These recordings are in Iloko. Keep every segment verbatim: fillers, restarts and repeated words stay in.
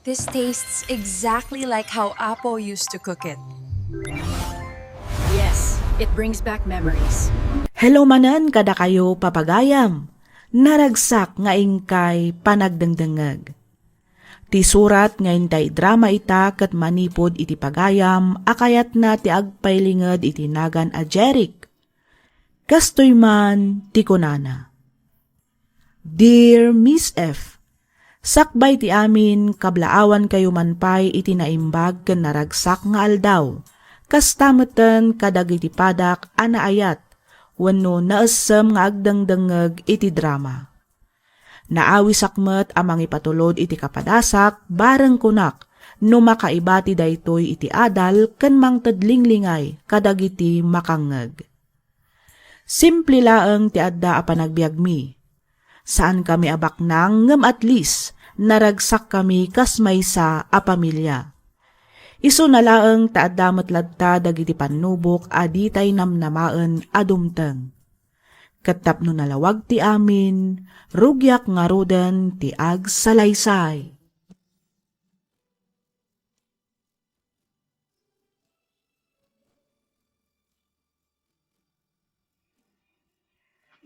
This tastes exactly like how Apo used to cook it. Yes, it brings back memories. Hello manen kadakayo, papagayam. Naragsak nga inkay panagdengdengngeg. Ti surat nga intay drama ita ket manipud iti pagayam a kayatna ti agpailinged iti nagan a Jeric. Kastoy man ti kunana, Dear Miss F, sakbay ti amin, kablaawankayo man pay iti naimbag ken naragsak nga aldaw. Kasta metten kadagiti padak a naayat wenno naessem nga agdengdengngeg iti drama. Naawisak met a mangipatulod iti kapadasak, bareng kunak no makaibati daytoy iti adal ken mangted linglingay kadagiti makangngeg. Simple laeng ti adda a panagbiagmi. Saankami a baknang ngem at least naragsakkami kas maysa a pamilia. Isuna laeng ta adda met latta dagiti pannubok a ditay namnamaen a dumteng. Ket tapno nalawag ti amin, rugiak ngaruden ti agsalaysay.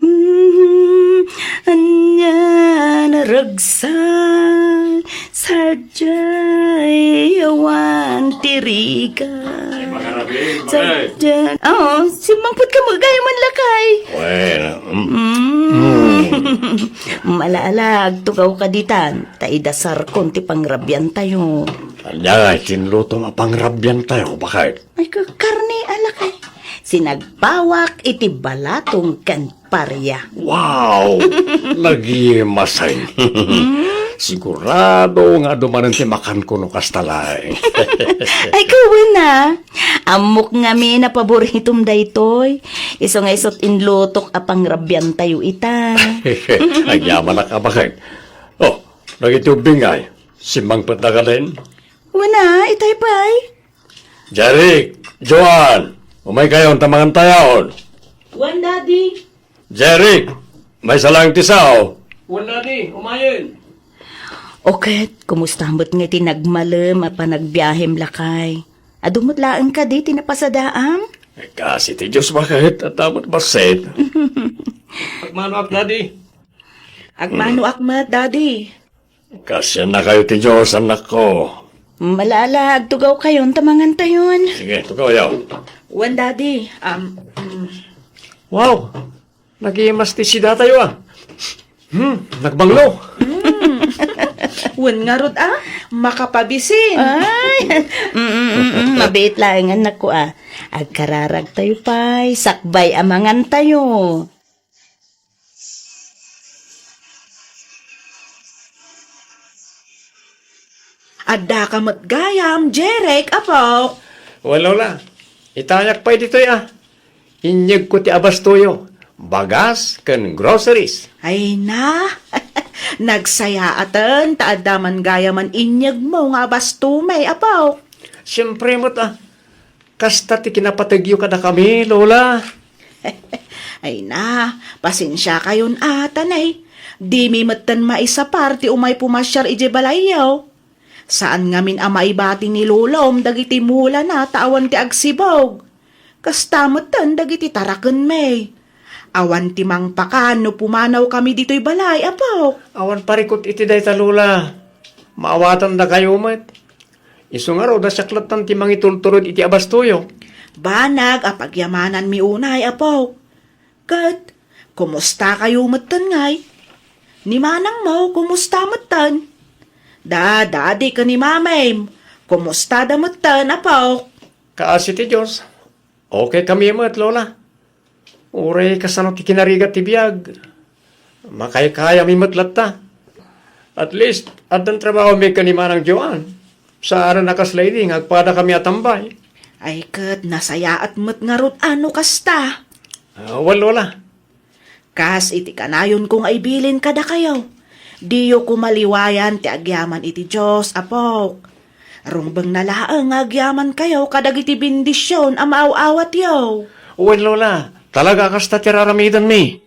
Mm, ania naragsak, sadiay awan ti rigat. Ay, mga rabi, mga. Sadiay. Oo, simmangpet ka mo, gaya man lakay. Well, mm. Mm. Malaala, agtugaw ka ditan, ta idasarkon ti pangrabiantayo. Ania nga tinlutom a pangrabiantayo, bakit? Ay, ka-, karne a lakay. Sinagpawak iti balatong ken paria. Wow! Nagimasen. Sigurado nga adu manen ti makanko no kasta laeng. Ay, kawen a. Ammok ngamin a paboritom daytoy. Isu nga isut' inlutok a pangrabiantayo ita. Agyamanak a bakit. Oh, dagiti ubbing ay, simmangpet da kadin? Wen a, itay pay. Jeric, Joan, umaykayon ta mangantayon. Wen, Daddy. Jeric, maysa laeng ti sao. Wen, Daddy, umayen. O ket, kumusta met nga iti nagmalem a panagbiahem lakay? Adu met laeng kadi ti napasadaam? Kasi ti Dios, bakit? Adda met bassit. Agmanoak, Daddy. Agmanoak met, Daddy. Kasiannakayo ti Dios, annakko. Malaala, agtugawkayon ta mangantayon. Sige, tugawyo. Wen, Daddy, um, mm. Wow! Nagimas ti sidatayo, a. Hmm, nagbanglo. Mm. Wen ngarud, a, makapabisin. Ay, mm, mm, mm, mm, mabiit laeng, annakko, a. Agkararagtayo pay, sakbay a mangantayo. Addaka met gayam, Jeric, apok. Wen, Lola. Itayak pay ditoy, a. Inyegko ti abastoyo, bagas ken groceries. Ay na, nagsayaaten ta adda man gayaman inyegmo nga abastomi, apok. Siempre met, a. Kasta ti kinapategyo kadakami, Lola. Ay na, pasensiakayon a, tanay. Dimi metten maisapar ti umay pumasiar idiay balayyo. Saan ngamin a maibati ni Lolom dagiti mulana ta awan ti agsibug. Kasta metten dagiti tarakenmi. Awan ti mangpakan no pumanawkami ditoy balay, apok. Awan parikut iti dayta, Lola. Maawatandakayo met. Isu ngarud a siak lattan ti mangitultulod iti abastoyo. Banag a pagyamananmi unay, apok. Ket, kumustakayo metten ngay? Ni manangmo, kumusta metten? Da, dadi ken ni mamim, kumustada metten, apok? Kaasi ti Dios, okay kami met, Lola. Uray kasano ti kinarigat ti biag, makaykayami met latta. At least, addan trabahomi ken ni Manang Joan. Saanen a kasla idi nga agpadakami a tambay. Ay ket, nasayaat met ngarud a no kasta. Ah, wen, Lola. Kas iti kanayonko nga ibilin kadakayo, diyo koma liwayan ti agyaman iti Dios, apok. Rungbengna laeng nga agyamankayo kadagiti bendision a maaw-awatyo. Wen, Lola, talaga a kasta ti raramidenmi.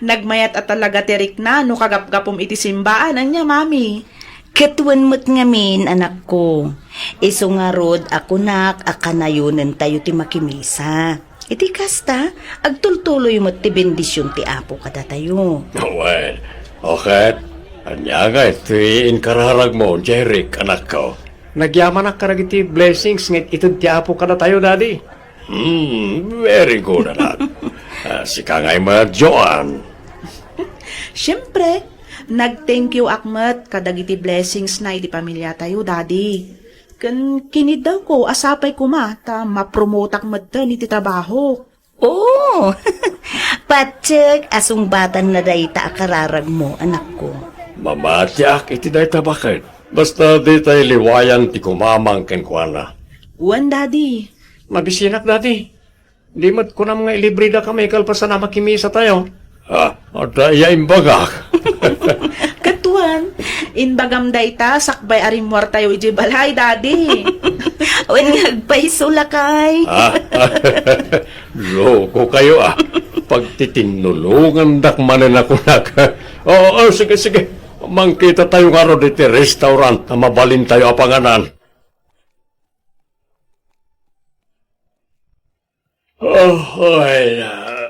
Nagmayat a talaga ti rikna no kagapgapum iti simbaan, ania, Mami? Ket wen met ngamin, anakko. Isu ngarud a kunak a kanayonentayo ti makimisa. Iti kasta, agtultuloy met ti bendision ti Apo kadatayo. Wen, o ket, ania ngay ti inkararagmo, Jeric, anakko? Nagyamanak kadagiti blessings nga it-ited ti Apo kadatayo, Daddy. Hmm, very good, anak. Ah, sika ngay met, Joan. Siempre, nag-thank you ak met kadagiti blessings na iti pamiliatayo, Daddy. Ken kiniddawko a sapay koma ta mapromotak metten iti trabaho. Oh! Patiek a sungbatanna dayta a kararagmo, anakko. Mamatiak iti dayta baket. Basta ditay liwayan ti kumamang kenkuana. Wen, Daddy. Mabisinak, Daddy. Di met kunam nga ilibreda kami kalpasan a makimisatayo. Ah, adda iya imbagak. Ket wen, imbagam dayta sakbay a rimmuartayo idiay balay, Daddy. Wen nga agpayso, lakay. Ah, loko kayo, ah. Pagtitinnulongandak manen a kunak. Oo, oo, sige, sige. Mangkitatayo ngarud iti restaurant a mabalintayo a panganan. Oh, ay, ah,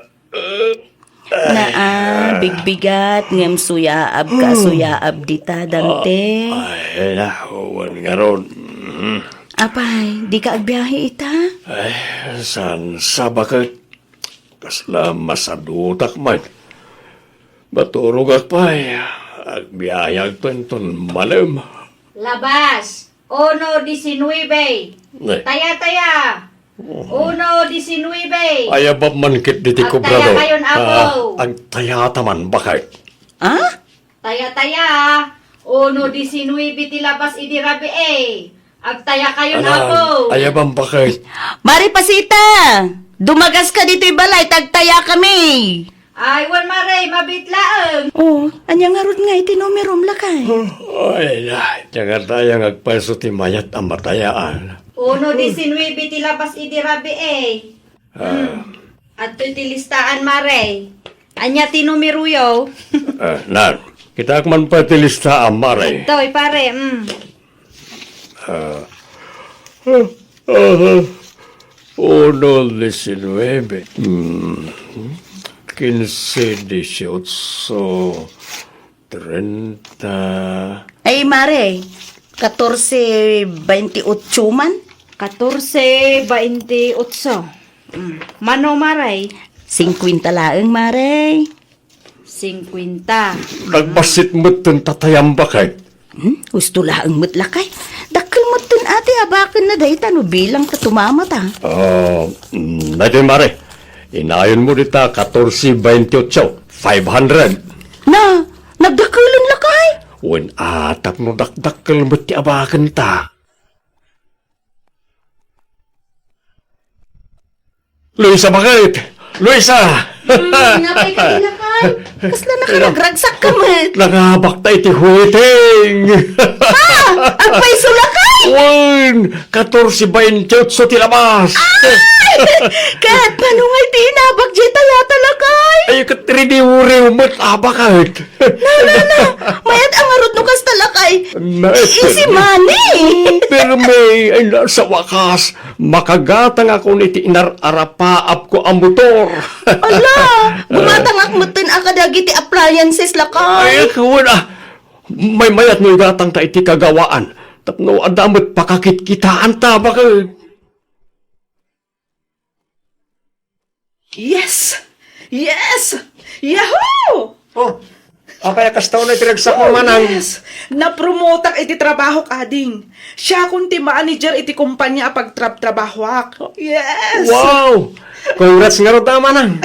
Naa, bigbigat, ngem suyaab ka, suyaab dita, Dante. Ay, nahuan ngarud. Mhm. Apay, di ka agbiahe ita? Ay, saan sa baket? Kasla masadutak man. Maturogak pay. Agbiaheak to inton malem. Labas! Uno diecinuebe. Ay. Taya, taya. Uno diecinuebe. Ayabam man ket diti kobrador. Agtaya kayon, Apo. Ah, agtayata man, baket. Ah? Taya, taya. Uno diecinuebe ti labas idi rabii. Agtaya kayon, Apo. Ayabam, baket. Mari Pasita, dumagas ka ditoy balay, ta agtaya kami. Ay, wen, Mare, mabiit laeng. Oh, ania ngarud nga iti numerom, lakay? Ay, na, diak nga dayta nga agpayso ti mayat a matayaan. Uno diecinuebe ti labas idi rabii. Ah. Hmm. Adtoy ti listaan, Mare. Ania ti numeroyo? Ah, nan, kitaek man pay ti listaan, Mare. Adtoy, pare, mm. Ah. Ah, ah. Uno diecinuebe. Hmm. Quince dieciocho. Treinta. Ay, Mare. Catorce veintiocho man? Catorce veintiocho. Mm. Mano, Mare? Cincuenta laeng, Mare. Cincuenta. Nagbassit metten tatayam, baket. Hmm? Husto laeng met, lakay. Dakkel metten a ti abakenna dayta no bilang ta tumamata. Ah, mm, daytoy, Mare. Inayonmo dita catorce veintiocho, five hundred. Na, nagdakkelen, lakay? Wen, a, tapno dakdakkel met ti abakenta. Luisa, baket? Luisa! Hmm, apay ka, lakay? Kasla nakaragragsak ka met. Nangabak ta iti huiting. Ha? Agpayso, lakay? Wen, catorce veintiocho ti labas. Ay! Ket mano nga iti inabak diay tayata, lakay? Ay, ket riniwriw met, a, baket. Na, na, na. Mayat a ngarud no kasta, lakay. Easy money. Permi, ay, na, sa wakas, makagatangakon iti inar-arapaapko a motor. Ala, gumatangak metten a kadagiti appliances, lakay. Ay, kuwan, ah. Maymayat no igatangta iti kagawaan. Tapno adda met pakakitkitaanta, baket. Yes! Yes! Yahoo! Oh, apay a kasta unay ti ragsakmo, Manang? Yes! Napromotak iti trabahok, ading. Siakon ti manager iti kompania a pagtrabtrabahoak. Yes! Wow! Congrats ngarud, a, Manang.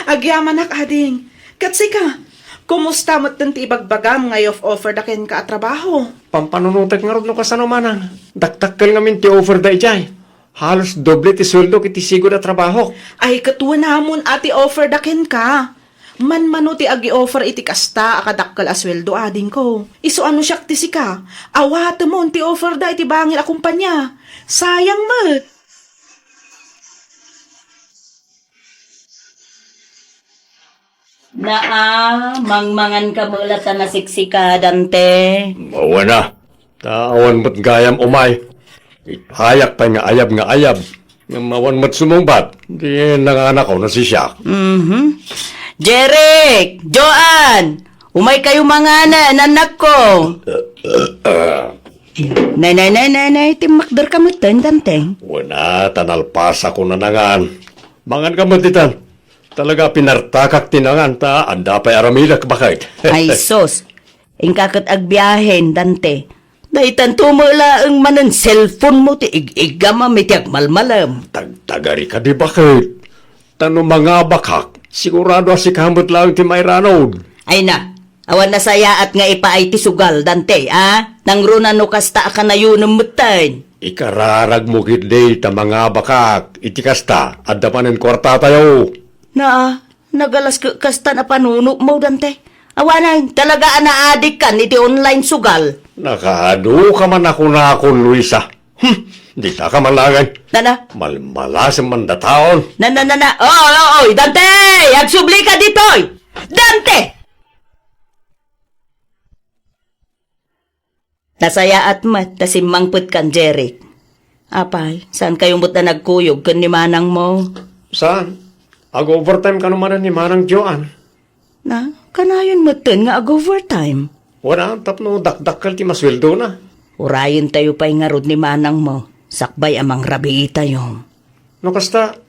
Agyamanak, ading. Ket sika, kumusta metten ti ibagbagam nga i-offerda kenka a trabaho? Pampanunotek ngarud no kasano, Manang. Dakdakkel ngamin ti offerda idiay. Halos doble ti sueldok iti sigud a trabahok. Ay, ket wenamon a ti offerda kenka. Manmano ti agi-offer iti kasta a kadakkel a sueldo, adingko. Isu a no siak ti sika, awatemon ti offerda iti bangir a kompania. Sayang met. Naa, mangmangan ka met la ta nasiksika, Dante. Awan a. Ta awan met gayam umay. Ipayak pay nga ayab nga ayab. Ngem awan met sumungbat. Di nanganako nasisiak. Mhm. Jeric, Joan, umay kayo manganen, annakko. Nay, nay, nay, nay, nay, timmakder ka met, Dante. Wen a, ta nalpasakon a nangan. Mangan ka met ditan. Talaga, pinartakak ti nangan, ta adda pay aramidek, baket. Ay, sus. Inka ket agbiahen, Dante. Daytanto met laeng manen cellphone mo ti ig-iggam a iti agmalmalem. Tagtagari ka di, baket. Ta no mangabakak, sigurado a sika met laeng ti mairanod. Ay na, awan nasayaat nga ipaay ti sugal, Dante, a? Nangruna no kasta a kanayonem metten. Ikararag mo ketdi ta mangabakak. Iti kasta, adda manen kuartatayo. Naa, nagalas ke-, kastan a panunotmo, Dante. Awanen, talaga a naadikkan iti online sugal. Nakaadu ka man a kunakon, Luisa. Hmm, dita ka man laeng. Nana? Malmalasem man dataon. Nana, nana. Oy, oy, oy, Dante! Agsubli ka ditoy! Dante! Nasayaat met ta simmangpet kan Jeric. Apay, saan kayo met a nagkuyog ken ni manangmo? Saan? Ag-overtime kano manen ni Manang Joan? Na, kanayon metten nga ag-overtime. Wala, tapno dakdakkel ti masueldona. Urayen tayo pay ngarud ni manangmo, sakbay a mangrabiitayo. No kasta,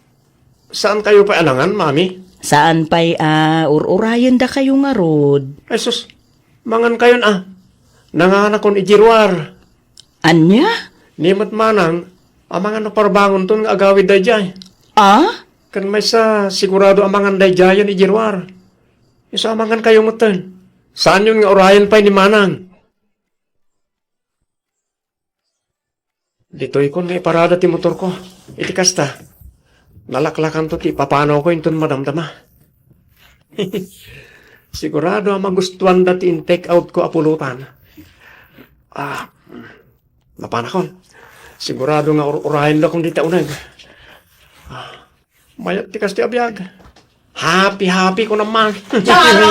saan kayo pay a nangan, Mami? Saan pay a ur-urayen dakayo ngarud? Ay sus, mangan kayon a. Nanganakon iti ruar. Ania? Ni met manang, amangan no parbangonton nga agawid daydiay. A? Ken maysa, sigurado amangan daydiayen iti ruar. Isu amangan kayo metten. Saanyon nga urayen pay ni manang. Ditoykon nga iparada ti motorko. Iti kasta, nalaklakanto ti ipapanawko inton madamdama. Sigurado a magustuanda ti in-take outko a pulutan. Ah, mapanakon. Sigurado nga ur-urayendakon dita uneg. Ah, mayat ti kasta a biag. Happy, happy ko naman. Charan!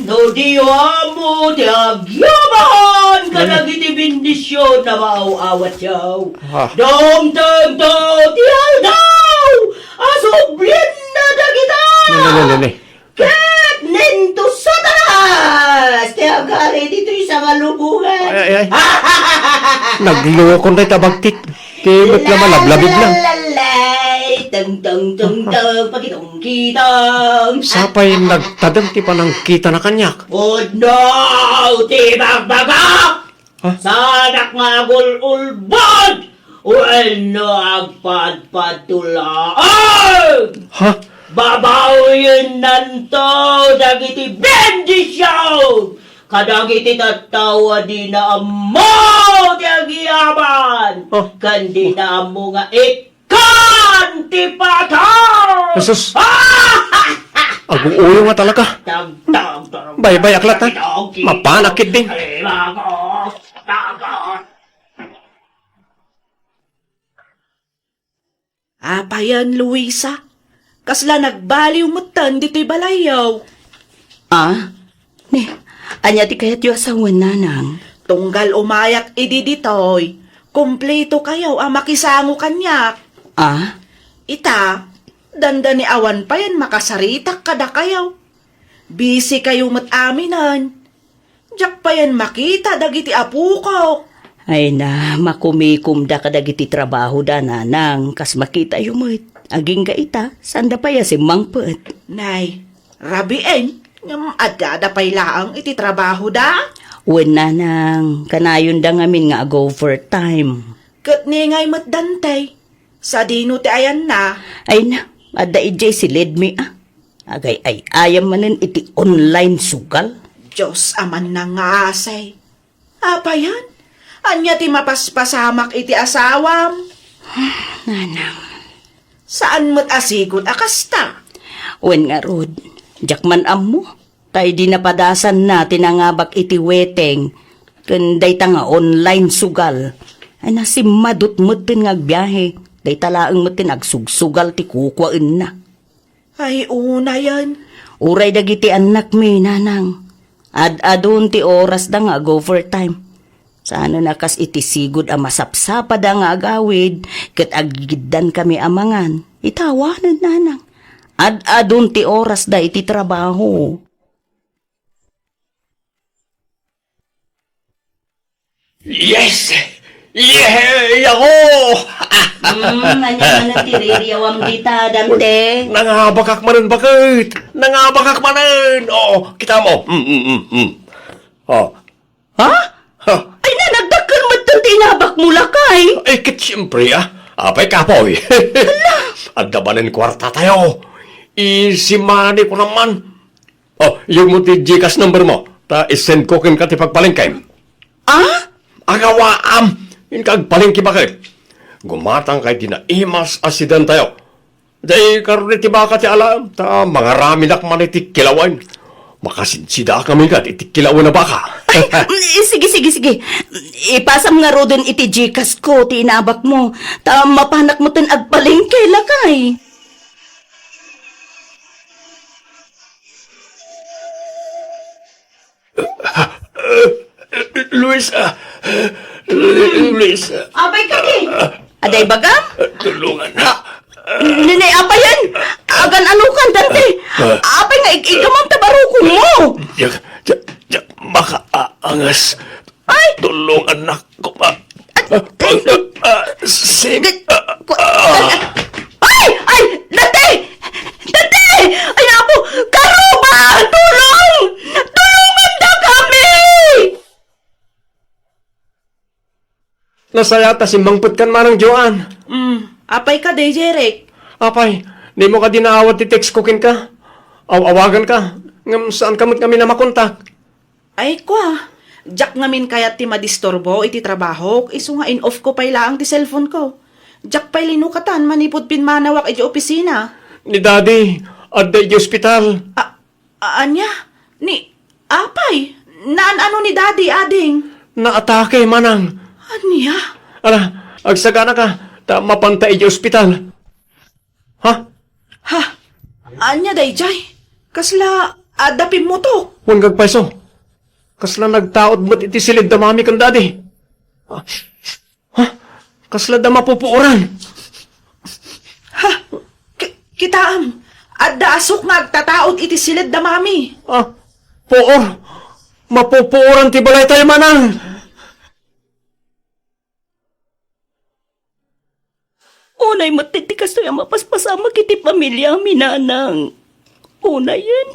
No di amo ti agyaban kadagiti bendision a maaw-awatyo. Ah. Dumtengto ti aldaw a sublienna dagita. Ne, ne, ne, ne, ne. Ket nento Satanas ti agari ditoy sangalubongan. Ay, ay, ay. Naglokon dayta bagtit. Ti met nga malablabid lang. Lalalay, teng, teng, teng, teng, pakitongkitong. Sapay nagtadem ti panangkitana kaniak. Pudno ti bagbagak! Ha? Saanak nga agul-ulbod wenno agpadpadtulaeng. Ha? Babawiyennanto dagiti bendision kadagiti tattao a dina ammo ti agyaban, oh, ken dina ammo nga ikkan ti patay. Jesus! Aguuyo nga talaga. Tag, tag, tag, baybay-ak latta. Mapanak ketdin. Apayen, Luisa? Kasla nagbaliw metten ditoy balayyo. Ah? Ni, ania ti kayatyo a sawen, nanang? Tunggal umayak idi ditoy, kumpleto kayo a makisango kaniak. Ah? Ita, dandani awan payen makasaritak kadakayo. Busy kayo met aminen. Diak payen makita dagiti apoko. Ay na, makumikomda kadagiti trabahoda, nanang, kas makitayo met. Agingga ita, saanda pay a simmangpet. Nay, rabien, ngem addada pay laeng iti trabahoda? Wen, nanang, kanayonda ngamin nga ag-overtime. Ket ni ngay met Dante? Sadino ti ayanna? Ay na, adda idiay si Ledmi a. Agay-ay-ayam manen iti online sugal. Dios a mannangngaasi. Apayen? Ania ti mapaspasamak iti asawam? Nanang. Saan met a sigud a kasta? Wen ngarud, diak man ammo. Ta idi napadasanna ti nangabak iti weteng ken dayta nga online sugal, ay nasimmadot metten nga agbiahe. Dayta laeng metten agsugsugal ti kukuaenna. Ay, unayen. Uray dagiti annakmi, nanang. Ad-adun ti orasda nga ag-overtime. Saan a kas iti sigud a masapsapada nga agawid ket aggiddan kami a mangan. Ita awanen, nanang. Ad-adun ti orasda iti trabaho. Yes! Yeah! Yahoo! Mm, ania manen ti ririawam dita, Dante? Nangabakak manen baket! Nangabakak manen! Oh, kita mo! Mm, mm, mm, mm. Oh. Ha? Ha? Ay, nanang, dakkel met ti inabakmo, lakay! Ay, ket siyempre, ah. Apay, kapoy. Hala! Adda manen kuartatayo. Easy money ko naman. Oh, iyegmo ti Gcash number mo. Ta isend ko kenka ti pagpalengkem. Ah? Agawaam! Inka agpalengke baket. Gumatangka iti naimas a sedan tayo. Daydi karne ti baka ti alaem, ta mangaraminak man iti kilawen. Makasidsidaak ngamin kat iti kilawen a baka. Ay, mm, sige, sige, sige. Ipasam ngaruden iti Gcash ko ti inabakmo. Ta mapanak metten agpalengke, lakay. Luis, ah, Luis, ah, Apay kadi? Aday bagam? Tulungan na. Nini, apayen? Agan-ano kan, Dante? Apay nga ig-igamam ta barukong mo? Diak, diak, diak makaangas. Ay! Tulungan na ko, ah. Ah, ah, ah, sim-, Gat-, ah, ku-, ah. Ay! Ay! Dante! Dante! Ay, Apo! Karuba! Tulong! Tulungan na kami! Nasaya ta simmangpet kan Manang Joan. Mm, apay kadi, Jeric? Apay, dimo kadi naawat ti text ko kenka? Aw-awagan ka, ngem saan ka met ngamin a makontak. Ay, kua, diak ngamin kayat ti madisturbo iti trabahok, isu nga in-off ko pay laeng ti cellphone ko. Diak pay linukatan manipud pimmanawak idiay opisina. Ni Daddy, adda idiay ospital. A-, a-, ania? Ni, apay? Naan-ano ni Daddy, ading? Naatake, manang. Ania? Ala, agsagana ka, ta mapanta idiay ospital. Ha? Ha? Ania daydiay? Kasla adda pimmutok? Wen, agpayso. Kasla nagtaud met iti siled da Mami ken Daddy. Ha? Kasla da mapupuoran? Ha? Ki-, kitaem, adda asuk nga agtataud iti siled da Mami. Ah, puor. Mapupuoran ti balay tayo, manang. Unay met ti kastoy a mapaspasamak iti pamiliami, nanang. Unayen.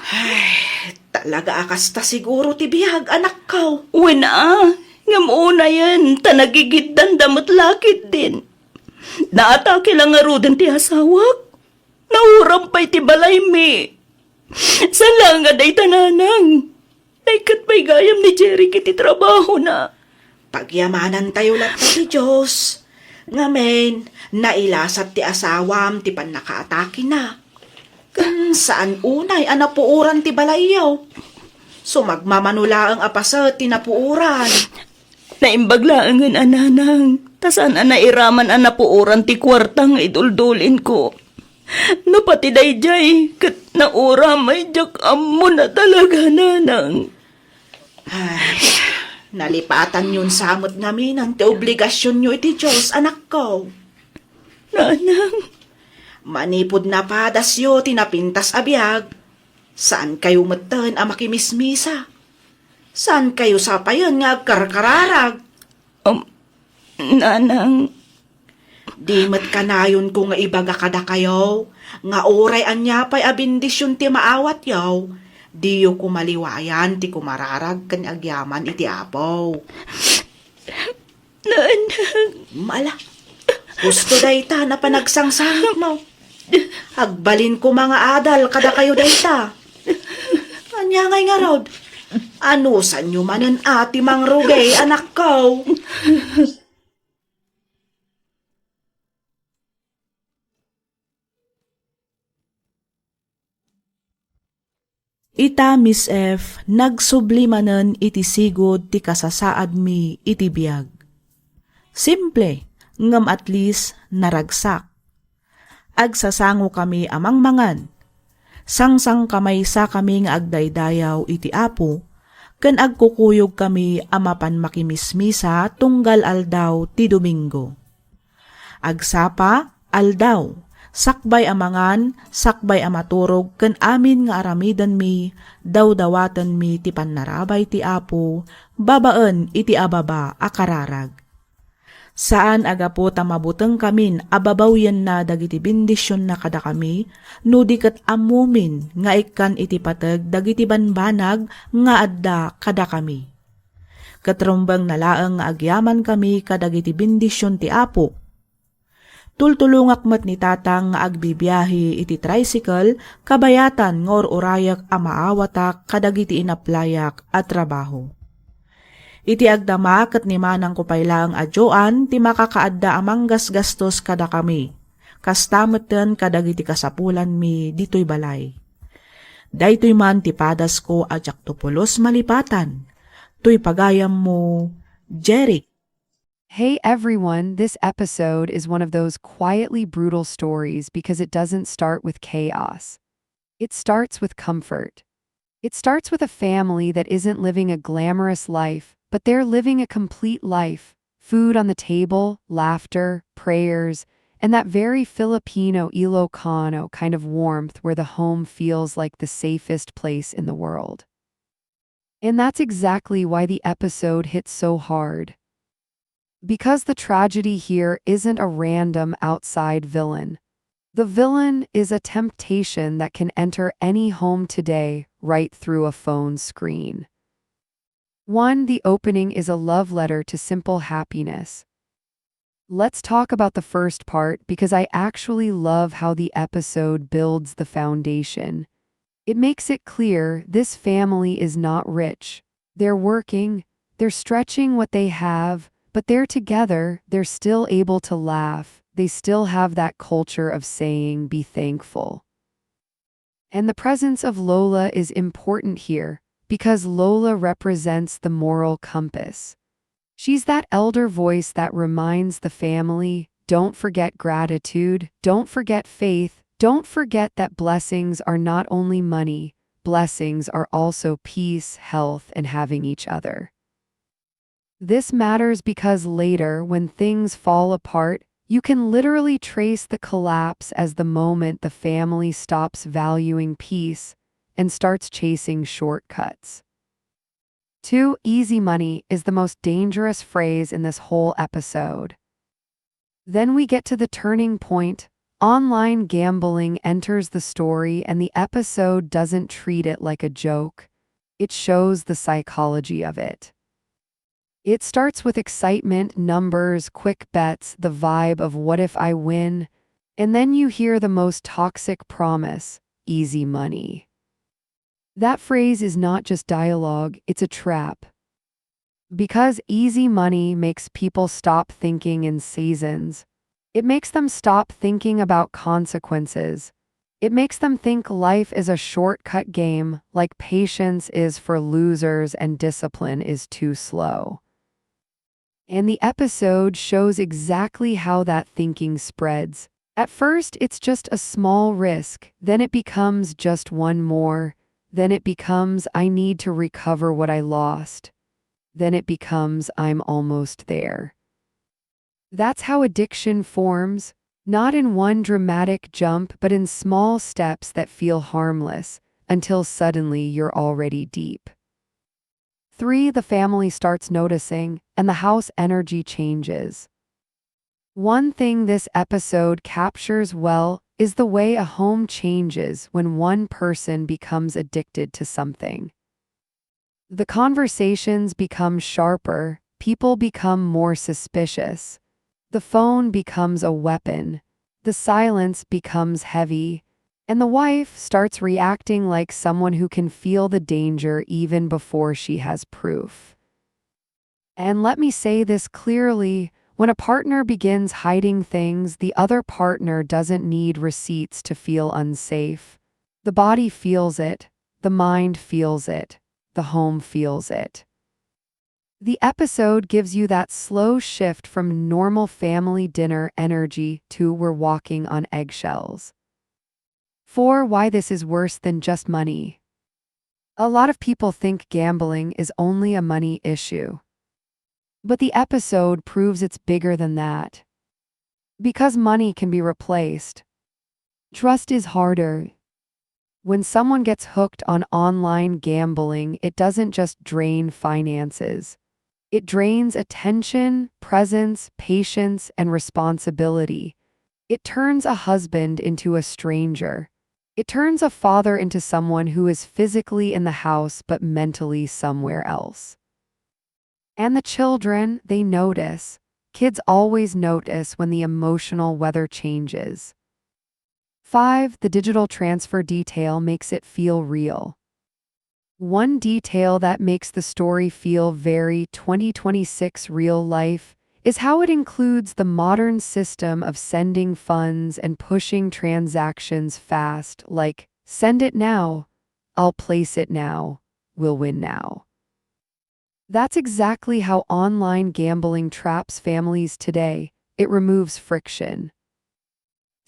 Ay, talaga a kasta siguro ti biag, anakko. Wen a, ngem unayen, ta nagigiddanda met la ketdin. Naatake la ngaruden ti asawak. Nauram pay ti balaymi. Saan laeng a dayta, nanang? Naikkat pay gayam ni Jeric iti trabahona. Pagyamanantayo latta ti Dios. Ngamin, nailasat ti asawam ti pannakaatakena. Ken saan unay a napuoran ti balayyo. Sumagmamano laeng a paset ti napuoran. Naimbag laengen a, nanang, ta saan a nairaman a napuoran ti kuarta nga iduldulinko. No pati daydiay, ket nauramay, diak ammo na talaga, nanang. Ay, nalipatanyon sa met ngamin ti obligasionyo iti Dios, anakko. Nanang. Manipud napadasyo ti napintas a biag, saankayo metten a makimismisa. Saankayo sapayen nga agkarkararag. Um, nanang. Di met kanayonko nga ibaga kadakayo nga uray ania pay a bendision ti maawatyo, diyo koma liwayan ti kumararag ken agyaman iti Apo. Nanang. Mala. Husto dayta a panagsangsangitmo. Agbalin koma nga adal kadakayo dayta. Ania ngay ngarud? Anusanyo manen a ti mangrugay, anakko? Ita, Miss F, nagsubli manen iti sigud ti kasasaadmi iti biag. Simple, ngem at least naragsak. Agsasangokami a mangmangan. Sangsangkamaysakami nga agdaydayaw iti Apo, ken agkukuyogkami a mapan makimismisa tunggal aldaw ti Domingo. Agsapa, aldaw, sakbay a mangan, sakbay a maturog ken amin nga aramidenmi, dawdawatenmi ti pannarabay ti Apo babaen iti ababa a kararag. Saan a gapu ta mabutengkamin a babawyenna dagiti bendisionna kadakami, no di ket ammomin nga ikkan iti pateg dagiti banbanag nga adda kadakami. Ket rumbengna laeng nga agyamankami kadagiti bendision ti Apo. Tultulongak met ni Tatang nga agbibiahe iti tricycle kabayatan nga ur-urayek a maawatak kadagiti inaplayak a trabaho. Iti agdama ket ni manangko pay laeng a Joan ti makakaadda a manggasgastos kadakami, kasta metten kadagiti kasapulanmi ditoy balay. Daytoy man ti padasko a diakto pulos malipatan. Toy pagayammo, Jeric. Hey everyone, this episode is one of those quietly brutal stories because it doesn't start with chaos. It starts with comfort. It starts with a family that isn't living a glamorous life, but they're living a complete life. Food on the table, laughter, prayers, and that very Filipino Ilocano kind of warmth where the home feels like the safest place in the world. And that's exactly why the episode hits so hard. Because the tragedy here isn't a random outside villain. The villain is a temptation that can enter any home today right through a phone screen. One, the opening is a love letter to simple happiness. Let's talk about the first part because I actually love how the episode builds the foundation. It makes it clear this family is not rich. They're working, they're stretching what they have, but they're together, they're still able to laugh, they still have that culture of saying, "Be thankful." And the presence of Lola is important here, because Lola represents the moral compass. She's that elder voice that reminds the family, "Don't forget gratitude, don't forget faith, don't forget that blessings are not only money, blessings are also peace, health, and having each other." This matters because later, when things fall apart, you can literally trace the collapse as the moment the family stops valuing peace and starts chasing shortcuts. Two, "Easy money" is the most dangerous phrase in this whole episode. Then we get to the turning point. Online gambling enters the story, and the episode doesn't treat it like a joke. It shows the psychology of it. It starts with excitement, numbers, quick bets, the vibe of "What if I win?" And then you hear the most toxic promise: "Easy money." That phrase is not just dialogue, it's a trap. Because easy money makes people stop thinking in seasons. It makes them stop thinking about consequences. It makes them think life is a shortcut game, like patience is for losers and discipline is too slow. And the episode shows exactly how that thinking spreads. At first, it's just a small risk, then it becomes just one more, then it becomes, "I need to recover what I lost," then it becomes, "I'm almost there." That's how addiction forms, not in one dramatic jump, but in small steps that feel harmless, until suddenly you're already deep. Three, the family starts noticing, and the house energy changes. One thing this episode captures well is the way a home changes when one person becomes addicted to something. The conversations become sharper, people become more suspicious. The phone becomes a weapon. The silence becomes heavy, and the wife starts reacting like someone who can feel the danger even before she has proof. And let me say this clearly, when a partner begins hiding things, the other partner doesn't need receipts to feel unsafe. The body feels it, the mind feels it, the home feels it. The episode gives you that slow shift from normal family dinner energy to "We're walking on eggshells." Four, why this is worse than just money. A lot of people think gambling is only a money issue. But the episode proves it's bigger than that. Because money can be replaced, trust is harder. When someone gets hooked on online gambling, it doesn't just drain finances. It drains attention, presence, patience, and responsibility. It turns a husband into a stranger. It turns a father into someone who is physically in the house but mentally somewhere else. And the children, they notice. Kids always notice when the emotional weather changes. Five, the digital transfer detail makes it feel real. One detail that makes the story feel very twenty twenty-six real life is how it includes the modern system of sending funds and pushing transactions fast, like, "Send it now, I'll place it now, we'll win now." That's exactly how online gambling traps families today. It removes friction.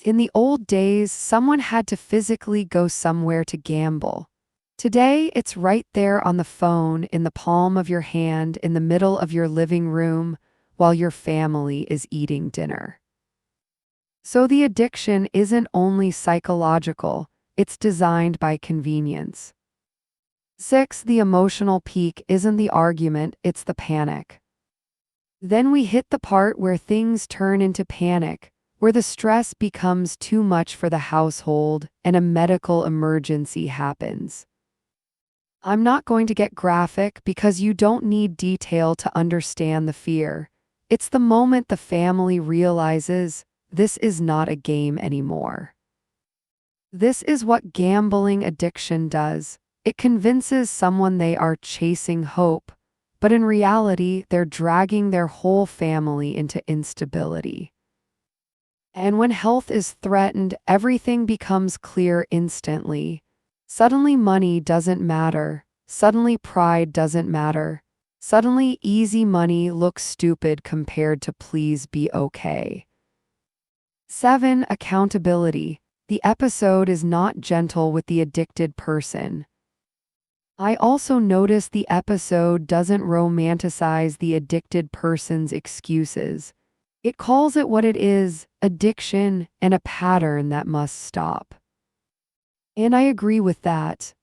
In the old days, someone had to physically go somewhere to gamble. Today, it's right there on the phone, in the palm of your hand, in the middle of your living room, while your family is eating dinner. So the addiction isn't only psychological, it's designed by convenience. Six, the emotional peak isn't the argument, it's the panic. Then we hit the part where things turn into panic, where the stress becomes too much for the household and a medical emergency happens. I'm not going to get graphic because you don't need detail to understand the fear. It's the moment the family realizes this is not a game anymore. This is what gambling addiction does. It convinces someone they are chasing hope, but in reality, they're dragging their whole family into instability. And when health is threatened, everything becomes clear instantly. Suddenly, money doesn't matter. Suddenly, pride doesn't matter. Suddenly, easy money looks stupid compared to "please be okay." Seven, accountability. The episode is not gentle with the addicted person. I also notice the episode doesn't romanticize the addicted person's excuses. It calls it what it is: addiction and a pattern that must stop. And I agree with that.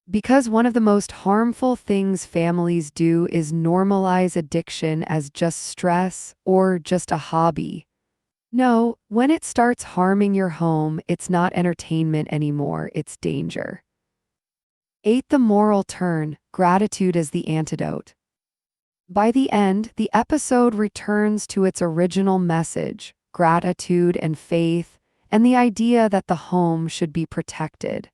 Because one of the most harmful things families do is normalize addiction as just stress or just a hobby. No, when it starts harming your home, it's not entertainment anymore, it's danger. Eight, the moral turn: gratitude as the antidote. By the end, the episode returns to its original message: gratitude and faith, and the idea that the home should be protected.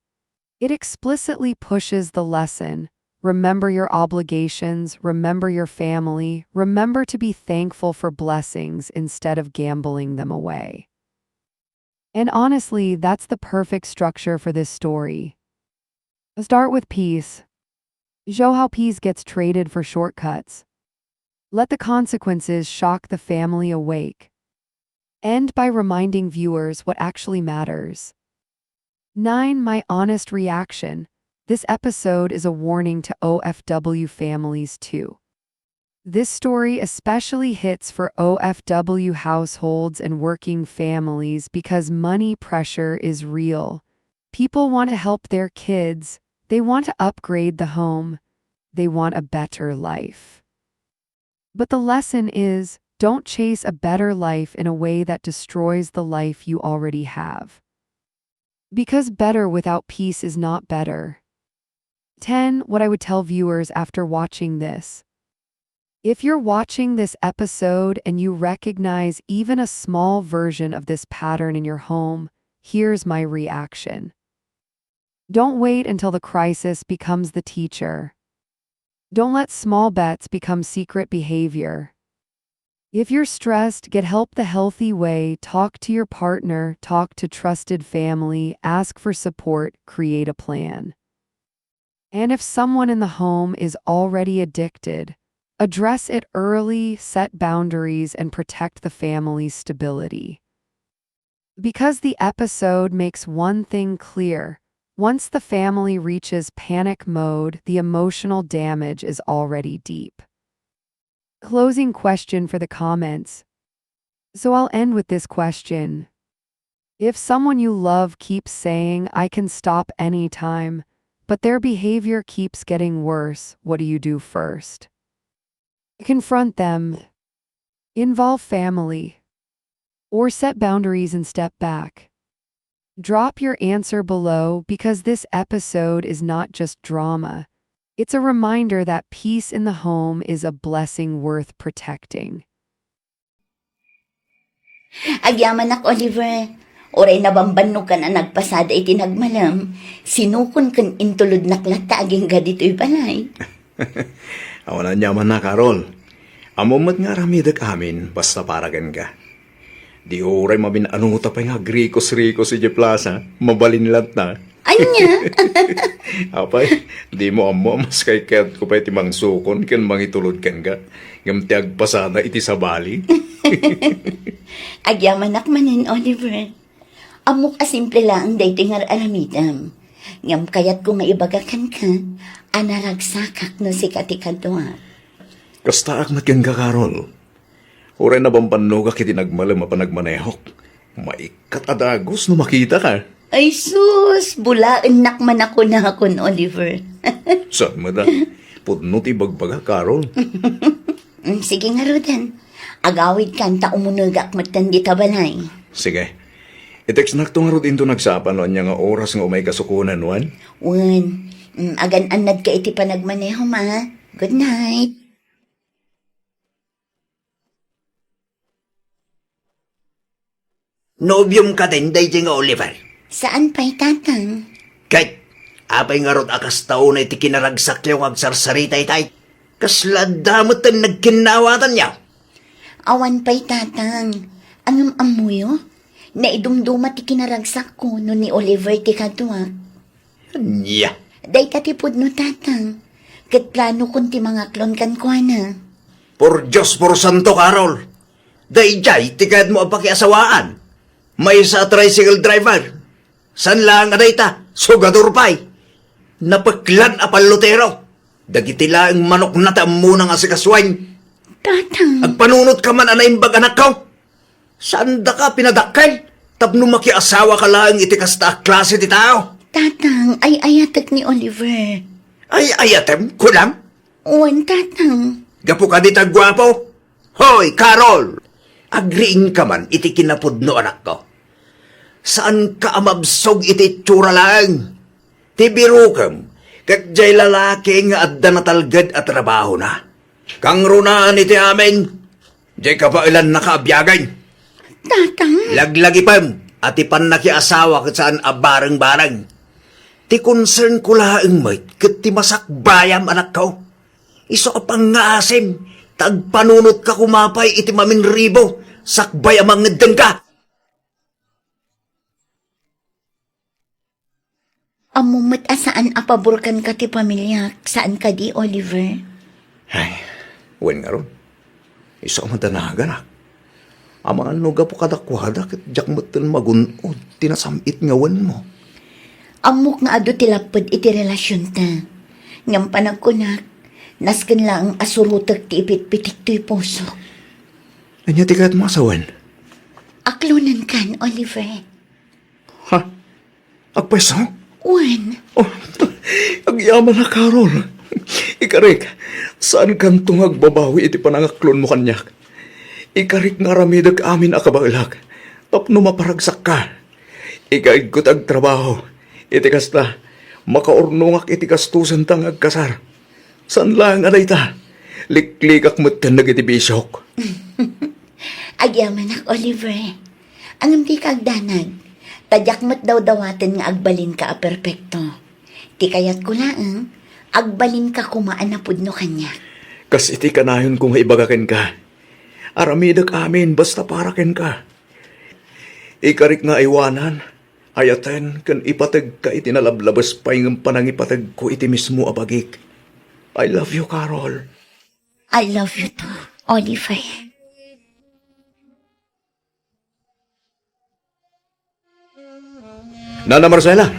It explicitly pushes the lesson: remember your obligations, remember your family, remember to be thankful for blessings instead of gambling them away. And honestly, that's the perfect structure for this story. Start with peace. Show how peace gets traded for shortcuts. Let the consequences shock the family awake. End by reminding viewers what actually matters. Nine, my honest reaction. This episode is a warning to O F W families too. This story especially hits for O F W households and working families because money pressure is real. People want to help their kids, they want to upgrade the home, they want a better life. But the lesson is, don't chase a better life in a way that destroys the life you already have. Because better without peace is not better. Ten, what I would tell viewers after watching this. If you're watching this episode and you recognize even a small version of this pattern in your home, here's my reaction. Don't wait until the crisis becomes the teacher. Don't let small bets become secret behavior. If you're stressed, get help the healthy way. Talk to your partner, talk to trusted family, ask for support, create a plan. And if someone in the home is already addicted, address it early, set boundaries, and protect the family's stability. Because the episode makes one thing clear: once the family reaches panic mode, the emotional damage is already deep. Closing question for the comments. So I'll end with this question. If someone you love keeps saying, "I can stop anytime," but their behavior keeps getting worse, what do you do first? Confront them, involve family, or set boundaries and step back. Drop your answer below, because this episode is not just drama. It's a reminder that peace in the home is a blessing worth protecting. Agyamanak, Oliver. Uray nabambannogkan a nagpasada iti nagmalem, sinukon ken intulodnak latta agingga ditoy balay. Awan aniamanna, Carol. Ammom met nga aramidek amin, basta para kenka. Di uray mamin-anuta pay nga agrikos-rikos idiay plaza, mabalin latta. Ania? Apay, dimo ammo a mas kaykayatko pay ti mangsukon ken mangitulod kenka, ngem ti agpasada iti sabali? Agyamanak manen, Oliver. Ammok a simple laeng daytoy nga ar-aramidem. Ngem kayatko nga ibaga kenka a naragsakak no sika ti kaduak. Kastaak met kenka, Carol. Uray nabambannogak iti nagmalem a panagmanehok, maikkat a dagus no makitaka. Ay sus, bulaennak man a kunakon, Oliver. Saan met a? Pudno ti ibagbaga, Carol. Mm, sige ngaruden. Agawidkan ta umunegak metten dita balay. Sige. I-textnakto ngarud inton nagsapa no ania nga oras nga umayka sukonen, wen? Wen. Mm, agan-annadka iti panagmanehom, a. Good night. Nobiom kadin daydiay nga Oliver? Saan pay, Tatang. Ket, apay ngarud a kasta unay ti kinaragsakyo nga agsarsarita itay? Kasla adda metten nagkinnawatanyo? Awan pay, Tatang. Ngem ammoyo? Naidumduma ti kinaragsakko no ni Oliver ti kaduak. Ania? Dayta ti pudno, Tatang. Ket planokon ti mangaklon kenkuana. Por Dios, por santo, Carol! Daydiay ti kayatmo a pakiasawaan? Maysa a tricycle driver? Saan laeng a dayta, sugador pay! Napeklan a pallutero! Dagiti laeng manokna ti ammona nga asikasuen! Tatang! Agpanunotka man a naimbag, anakko! Saandaka pinadakkel tapno makiasawaka laeng iti kasta a klase ti tao? Tatang, ay-ayatek ni Oliver. Ay-ayatem, kunam? Wen, Tatang. Gapu kadi ta guapo? Hoy, Carol! Agriingka man iti kinapudno, anakko. Saanka a mabsog iti itsura laeng. Ti birokem, ket diay lalaki nga adda natalged a trabahona. Kangrunaan iti amin, diay kabaelannaka a biagen. Tatang. Laglagipem a ti pannakiasawa ket saan a bareng-bareng. Ti concern ko laeng met ket ti masakbayam, anakko. Isu a pangngaasim, ta agpanunotka koma pay iti maminribo, sakbay a mangeddengka. Ammom met a saan a paborkanka ti pamiliak, saan kadi, Oliver? Ay, wen ngarud. Isu a madanaganak. Amangan no gapu kadakuada ket diak metten magun-od ti nasam-it nga wenmo. Ammok nga adu ti lapped iti relasionta. Ngem panagkunak, nasken laeng a surotek ti ipitpitik toy pusok. Ania ti kayatmo a sawen? Aklonenkan, Oliver. Ha? Agpayso? Wen. Oh, agyamanak, Carol. Ikarik, saankanto nga agbabawi iti panangaklonmo kaniak. Ikarik nga aramidek amin a kabaelak tapno maparagsakka. Ikaedko ti agtrabaho. Iti kasta, makaurnongak iti gastosenta nga agkasar. Saan laeng a dayta, liklikak metten dagiti bisiok. Agyamanak, Oliver. Ngem dika agdanag, ta diak met dawdawaten nga agbalinka a perpekto. Ti kayatko laeng, agbalinka koma a napudno kaniak. Kas iti kanayonko nga ibaga kenka, aramidek amin basta para kenka. Ikarik nga aywanan, ayaten, ken ipategka iti nalablabes pay ngem panangipategko iti mismo a bagik. I love you, Carol. I love you too, Oliver. Nana Marcela.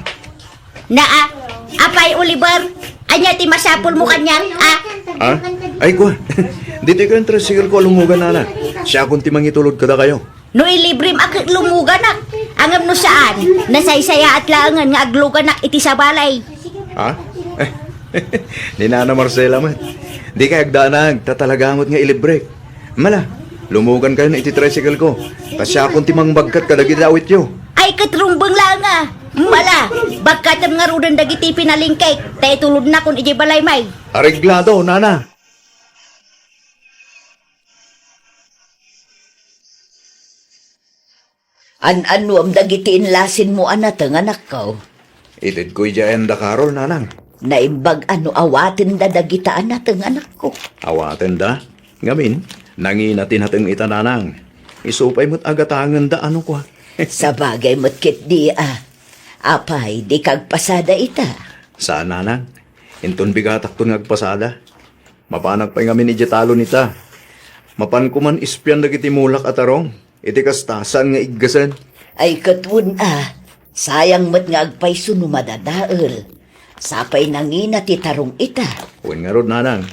Naa, apay Oliver, ania ti masapulmo kaniak, a? Ah? Ay, kua. Ditoy kayo ang tricycle ko, lumugan, nana. Siakon ti mangitulod kadakayo. No ilibrem a ket lumuganak, ngem no saan, nasaysayaat laengen nga agluganak iti sabalay. Ha? Ni Nana Marcela met. Dikay agdanag, ta talaga met nga ilibrek. Mala, lumugan kayo na iti tricycle ko. Ta siakon ti mangbagkat kadagiti awityo. Ay, ket rumbeng laeng a. Mala, bagkatem ngaruden dagiti pinalingkek, ta itulodnakon idiay balay may. Areglado, nana. An-annuam dagiti inlasinmo a nateng, anakko? Itedko idiay ayanda, Carol, nanang. Naimbag a no awatenda dagita a nateng, anakko. Awatenda? Ngamin, nangina ti nateng ita, nanang. Isu pay met a gatangenda a no kua. Sabagay met ketdi a. Apay, dika agpasada ita? Saan, nanang. Inton bigatakton nga agpasada. Mapanak pay ngamin idiay talon ita. Mapanko man ispian dagiti mulak a tarong. Iti kasta, saan nga iggasen? Ay, ket wen a, sayang met nga agpayso no madadael. Sapay nangina ti tarong ita. Wen ngarud, nanang.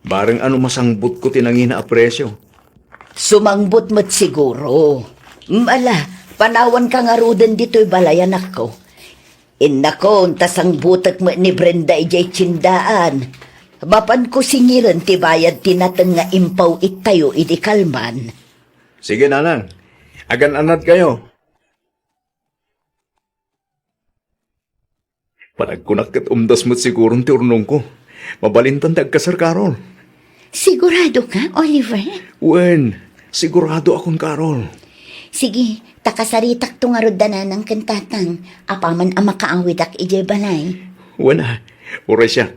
Bareng a no masangbutko ti nangina a presio. Sumangbut met siguro. Mala, panawanka ngaruden ditoy balay, anakko. Innakon, ta sangbutek met ni Brenda idiay tiendaan. Mapanko singiren ti bayad ti nateng nga impaw-ittayo idi kalman. Sige, nanang. Agan-anad kayo. Panagkunak ket umdas met siguron ti urnongko. Mabalintan ti agkasar, Carol. Sigurado ka, Oliver? Wen, sigurado akon, Carol. Sige, ta kasaritakto ngarud da nanang ken tatang, apaman a makaawidak idiay balay. Wen a, uray siak.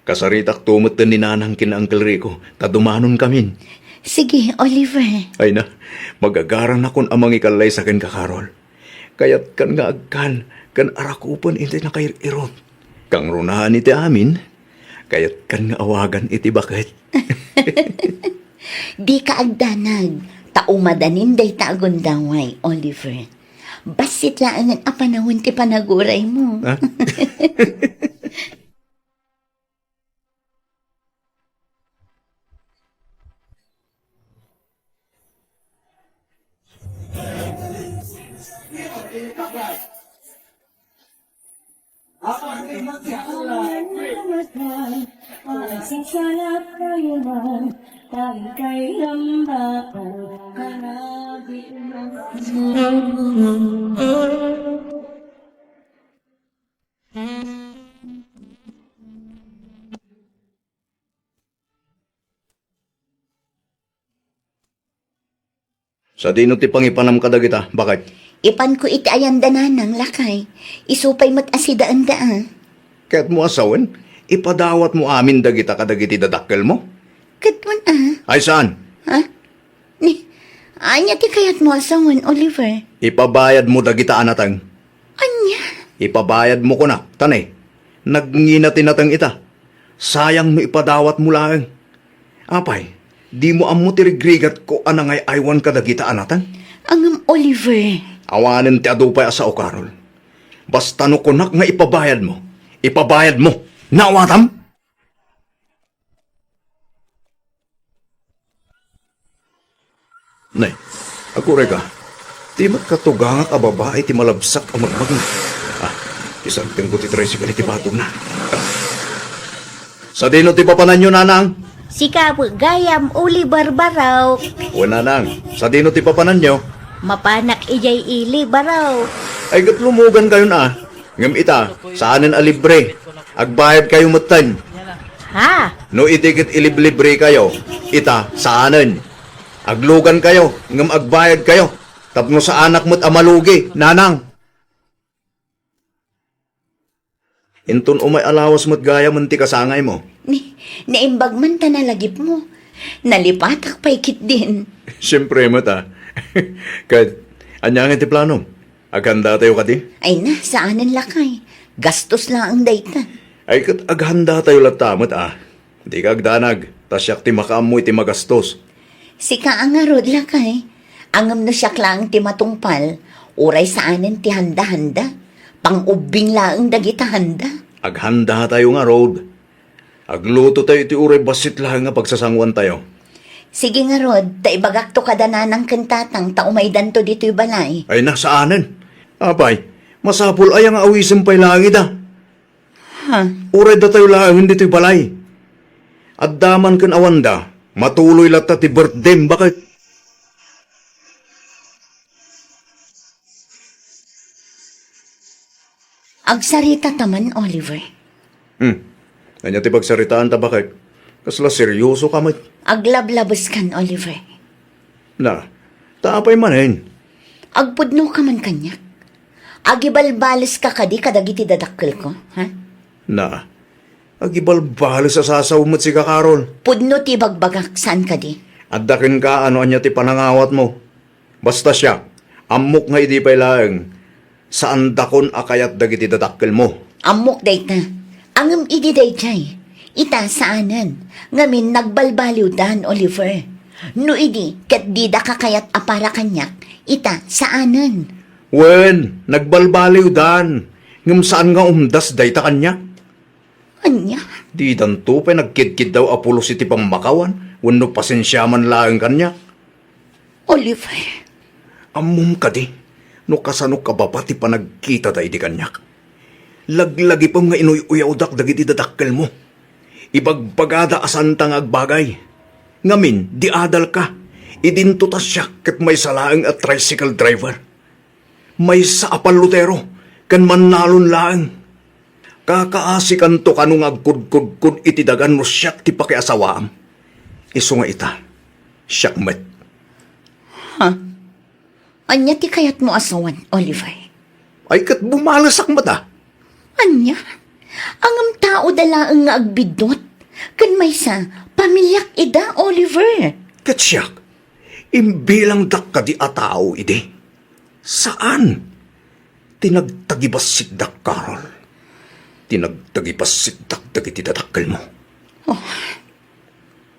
Kasaritakto met ni nanang ken Uncle Rico, ta dumanon kamin. Sige, Oliver. Ay na, magagaranakon a mangikallaysa kenka, Carol. Kayatkan nga agkan ken arakupen iti nakair-irot. Kangrunaan iti amin, kayatkan nga awagan iti baket. Dika agdanag, ta umadanin dayta a gundaway, Oliver. Bassit laengen a panawen ti panaguraymo. Ha? Sadino ti pangipanam kadagita, baket? Ipanko iti ayanda nanang, lakay. Isu pay met a sidaenda a. Kayatmo a sawen, ipadawatmo amin dagita kadagiti dadakkelmo? Ket wen a. Ay saan? Ha? Ni, ania ti kayatmo a sawen, Oliver? Ipabayadmo dagita a nateng. Ania? Ipabayadmo kunak, ta ne, nagngina ti nateng ita. Sayang no ipadawatmo laeng. Apay, dimo ammo ti rigrigatko a nangay-aywan kadagita a nateng? Ngem, Oliver. Awanen ti adu pay a sao, Carol. Basta no kunak nga ipabayadmo, ipabayadmo. Naawatam? Nay, aguray ka. Di met katugangak a babai ti malabsak a magmagna. Ah, isagtengko ti tricycle iti batogna. Sadino ti papananyo, nanang? Sika met gayam, Oliver Barok. Wen, nanang, sadino ti papananyo? Mapanak idiay ili, Barok. Ay, ket lumugan kayon a. Ngem ita, saanen a libre. Agbayad kayo metten. Ha? No idi ket iliblibre kayo, ita, saanen. Aglugan kayo, ngem agbayad kayo. Tapno saanak met a malugi, nanang. Inton umay a lawas met gayam ti kasangaymo. Ni, naimbag man ta nalagipmo. Nalipatak pay ketdin. Siempre met a. Ket, ania ngay ti planom? Aghanda tayo kadi? Ay na, saanen lakay. Gastos laeng dayta. Ay ket aghanda tayo latta met a. Dika agdanag, ta siak ti makaammo iti magastos. Sika a ngarud lakay. Ngem no siak laeng ti matungpal, uray saanen ti handa-handa. Pang-ubbing laeng dagita handa. Aghanda tayo ngarud. Agluto tayo iti uray bassit laeng nga pagsasanguan tayo. Sige ngarud, ta ibagakto kada nanang ken tatang ta umaydanto ditoy balay. Ay, na, saanen. Apay, masapul aya nga awisen pay laeng ida? Ha? Uray datayo laengen ditoy balay. Adda man ken awanda, matuloy latta ti birthdem, baket. Agsarita ta man, Oliver. Hmm. Ania ti pagsaritaan ta, baket? Kasla seryoso ka met. Aglablabes kan, Oliver. Na, ta apay manen? Agpudno ka man kaniak. Agibalbales ka kadi kadagiti dadakkel ko, ha? Na, agibalbales a sasaw met sika, Carol. Pudno ti bagbagak, saan kadi? Adda kenka no ania ti panangawatmo. Basta siak, ammok nga idi pay laeng, saandakon a kayat dagiti dadakkelmo. Ammok dayta. Ngem idi daydiay, ita saanen. Ngamin nagbalbaliwdan, Oliver. No idi ket dida kakayat a para kaniak, ita saanen. Wen, nagbalbaliwdan, ngem saan nga umdas dayta kaniak. Ania? Didanto pay nagkidkiddaw a pulos iti pammakawan wenno pasensiaman laeng kaniak. Oliver. Ammom kadi no kasano kababa ti panagkitada idi kaniak? Laglagipem nga inuy-uyawdak dagiti dadakkelmo. Ibagbagada a saanta nga agbagay. Ngamin, di adalka. Idinto ta siak ket maysa laeng a tricycle driver. Maysa a pallutero ken mannalon laeng. Kakaasikanto kano nga agkudkudkod iti daga no siak ti pakiasawaam. Isu nga ita, siak met. Ha? Ania ti kayatmo a sawen, Oliver? Ay, ket bumalesak met a. Ania? Ngem tao da laeng nga agbiddut. Ken maysa, pamiliak ida, Oliver. Ket siak, imbilangdak kadi a tao idi? Saan. Ti nagtagibassitdak, Carol. Ti nagtagibassitdak dagiti dadakkelmo. Oh,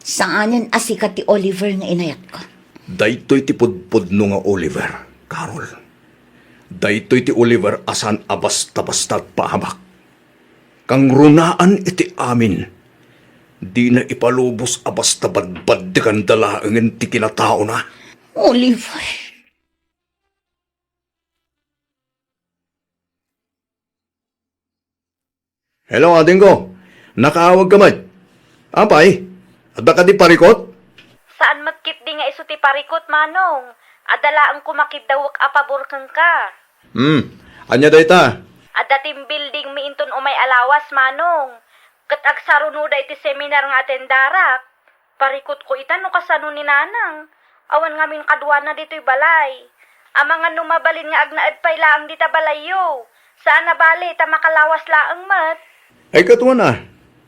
saanen a sika ti Oliver nga inayatko. Daytoy ti pudpudno nga Oliver, Carol. Daytoy ti Oliver a saan a basta-basta agpaabak. Kangrunaan iti amin, dina ipalubos a basta badbaddekanda laengen ti kinataona. Oliver. Hello, adingko. Nakaawag ka met. Apay, adda kadi parikut? Saan met ketdi nga isu ti parikut, Manong. Adda laeng koma kiddawek a pabor kenka. Hmm, ania dayta? Adda team buildingmi inton umay a lawas, Manong. Ket agsarunoda iti seminar nga atendarak. Parikutko ita no kasano ni Nanang. Awan ngamin kaduana ditoy balay. Amangan no mabalin nga agnaed pay laeng dita balayyo. Saan a bale ta makalawas laeng met. Ay, ket wen a.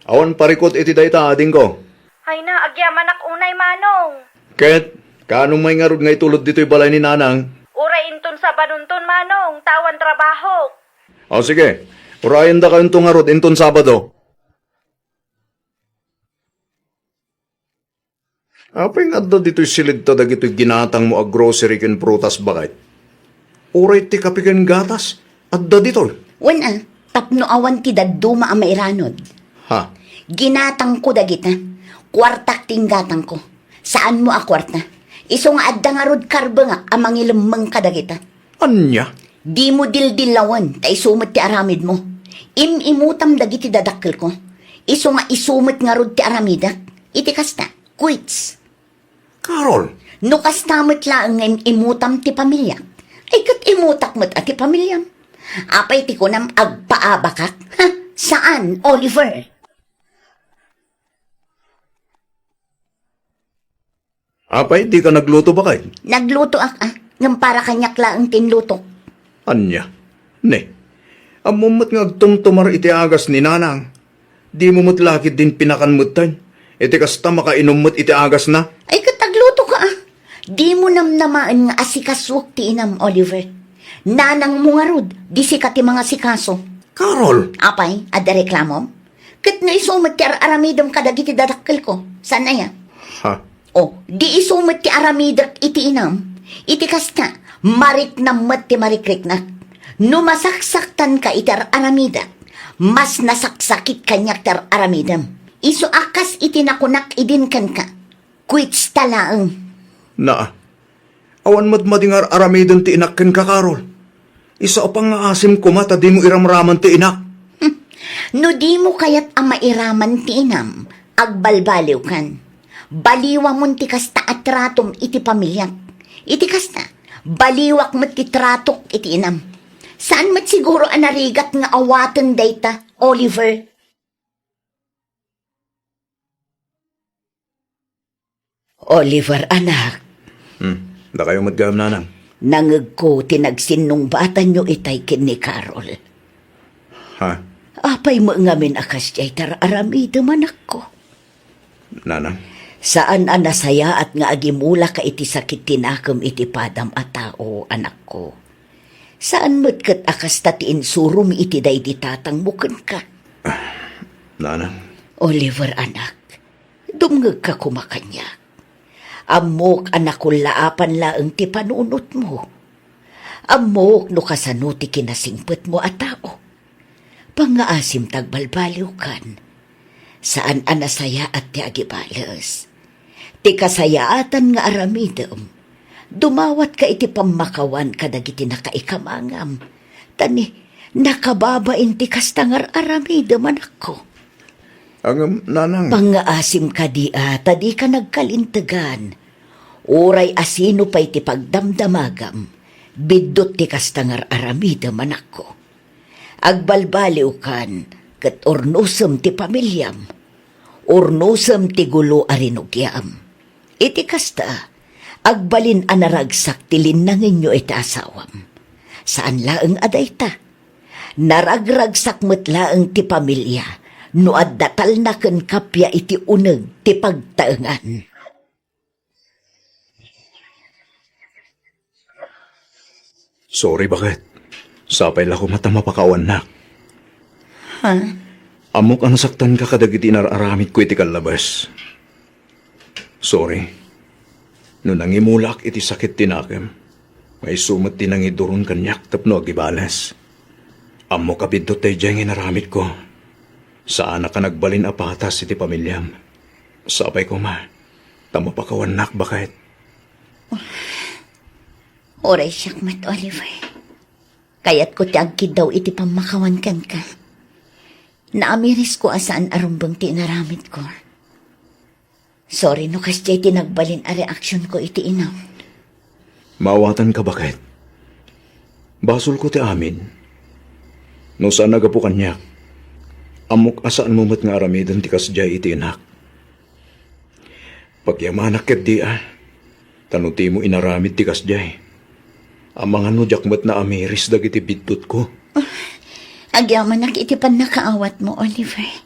Awan parikut iti dayta, adingko. Ay na, agyamanak unay, Manong. Ket, kaano may ngarud nga itulod ditoy balay ni Nanang? Uray inton Sabadonton, Manong, ta awan trabahok. O, sige. Urayendakayonto ngarud inton Sabado. Apay nga adda ditoy silidta dagitoy ginatangmo a grocery ken prutas, baket? Uray ti kape ken gatas, adda ditoy? Wen a, tapno awan ti dadduma a mairanod. Ha? Ginatangko dagita. Kuartak ti inggatangko. Saanmo a kuarta. Isu nga adda ngarud karbengak a mangilemmeng kadagita. Ania? Dimo dildillawen, ta isu met ti aramidmo. Im-imutam dagiti dadakkelko. Isu nga isu met ngarud ti aramidek. Iti kasta, quits. Carol! No kasta met laeng nga im-imutam ti pamiliak, ay ket imutak met a ti pamiliam. Apay ti kunam agpaabakak? Ha? Saan, Oliver? Apay, dika nagluto, baket? Naglutoak, a. Ngem para kaniak laeng ti inlutok. Ania? Ne, ammom met nga agtumtumar iti agas ni Nanang. Dimo met la ketdin pinakan metten. Iti kasta, makainum met iti agasna. Ay, ket aglutoka, a. Dimo namnamaen nga asikasuek ti inam, Oliver. Nanangmo ngarud, di sika ti mangasikaso. Carol! Apay, adda reklamom? Ket no isu met ti ar-aramidem kadagiti dadakkelko, saan aya? Ha? O, di isu met ti aramidek iti inam. Iti kasta, mariknam met ti marikriknak. No masaksaktanka iti ar-aramidek, mas nasaksakit kaniak ti ar-aramidem. Isu a kas iti nakunak idin kenka, "Quits ta laeng." Naa, awan met madi nga ar-aramiden ti inak kenka, Carol. Isu a pangngaasim koma ta dimo iramraman ti inak. No dimo kayat a mairaman ti inam, agbalbaliwkan. Baliwamon ti kasta a tratom iti pamiliak. Iti kasta, baliwak met ti tratok iti inam. Saan met siguro a narigat nga awaten dayta, Oliver? Oliver, anak. Hmm. Dakayo met gayam, nanang. Nangegko ti nagsinnungbatanyo itay ken ni Carol. Ha? Apay met ngamin a kasdiay ti ar-aramidem, anakko? Nanang. Saan a nasayaat nga agimulaka iti sakit ti nakem iti padam a tao, anakko. Saan met ket a kasta ti insurom iti daydi tatangmo kenka. Nanang. Oliver, anak, dumngegka koma kaniak. Ammok a nakullaapan laeng ti panunotmo. Ammok no kasano ti kinasingpetmo a tao. Pangngaasim ta agbalbaliwkan. Saan a nasayaat ti agibales. Ti kasayaatan nga aramidem, dumawatka iti pammakawan kadagiti nakaikamangam. Ta ni, nakababain ti kasta nga ar-aramidem, anakko. Ngem, nanang. Pangngaasim kadi a ta dika nagkalintegan. Uray a sino pay ti pagdamdamagam, biddut ti kasta nga ar-aramidem, anakko. Agbalbaliwkan ket urnosem ti pamiliam. Urnosem ti gulo a rinugiam. Iti kasta, agbalin a naragsak ti linnangenyo iti asawam. Saan laeng a dayta. Naragragsak met laeng ti pamilia no adda talna ken kappia iti uneg ti pagtaengan. Sorry, baket. Sapay la koma ta mapakawannak. Ha? Ammok a nasaktanka kadagiti inar-aramidko iti kallabes. Sorry. No nangimulak iti sakit ti nakem, nga isu met ti nangiduron kaniak tapno agibales. Ammok a biddut daydiay nga inaramidko. Saanak a nagbalin a patas iti pamiliam. Sapay koma, ta mapakawannak, baket. Uray siak met, Oliver. Kayatko ti agkiddaw iti pammakawan kenka. Naamirisko a saan a rumbeng ti inaramidko. Sorry no kasdiay ti nagbalin a reaksionko iti inam. Maawatanka, baket. Basolko ti amin. No saan a gapu kaniak, ammok a saanmo met nga aramiden ti kasdiay iti inak. Pagyamanak ketdi a, ta no dimo inaramid ti kasdiay, amangan no diak met naamiris dagiti biddutko. Ah, agyamanak iti pannakaawatmo, Oliver.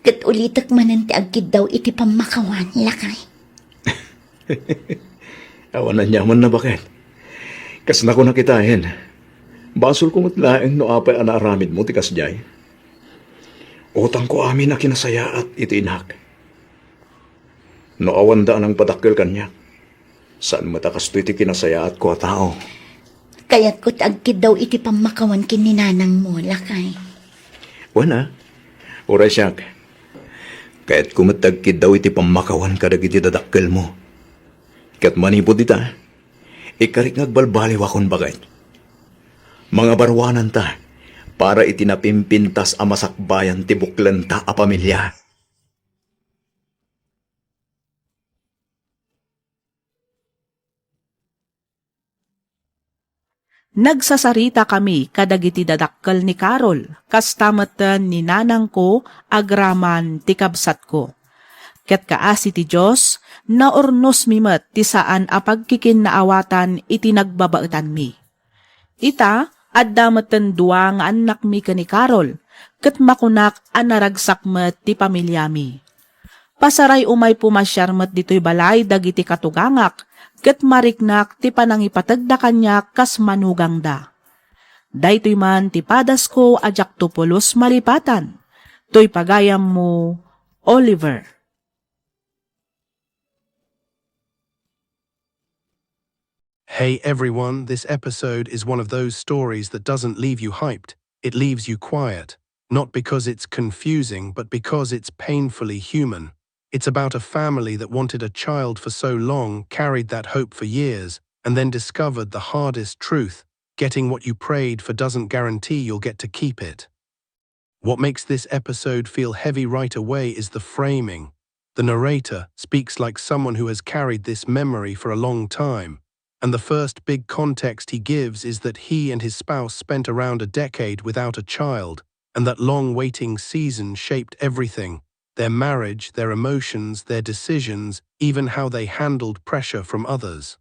Ket ulitek manen ti agkiddaw iti pammakawan, lakay. Awan aniamanna, baket. Kas nakunak itayen, basolko met laeng no apay a naaramidmo ti kasdiay. Utangko amin a kinasayaat iti inak. No awanda a nangpadakkel kaniak, saan met a kastoy ti kinasayaatko a tao. Kayatko ti agkiddaw iti pammakawan ken ni nanangmo, lakay. Wen a, uray siak. Kayatko met ti agkiddaw iti pammakawan kadagiti dadakkelmo. Ket manipud ita, ikarik nga agbalbaliwakon, baket. Mangabaruananta para iti napimpintas a masakbayan ti buklenta a pamilia. Nagsasaritakami kadagiti dadakkel ni Carol, kasta metten ni nanangko agraman ti kabsatko. Ket kaasi ti Dios, naurnosmi met ti saan a pagkikinnaawatan iti nagbabaetanmi. Ita, adda metten dua nga annakmi ken ni Carol, ket makunak a naragsak met ti pamiliami. Pasaray umay pumasiar met ditoy balay dagiti katugangak, ket mariknak ti panangipategda kaniak kas manugangda. Daytoy man ti padasko a diakto pulos malipatan. Toy pagayammo, Oliver. Hey everyone, this episode is one of those stories that doesn't leave you hyped, it leaves you quiet. Not because it's confusing, but because it's painfully human. It's about a family that wanted a child for so long, carried that hope for years, and then discovered the hardest truth: getting what you prayed for doesn't guarantee you'll get to keep it. What makes this episode feel heavy right away is the framing. The narrator speaks like someone who has carried this memory for a long time, and the first big context he gives is that he and his spouse spent around a decade without a child, and that long waiting season shaped everything: their marriage, their emotions, their decisions, even how they handled pressure from others.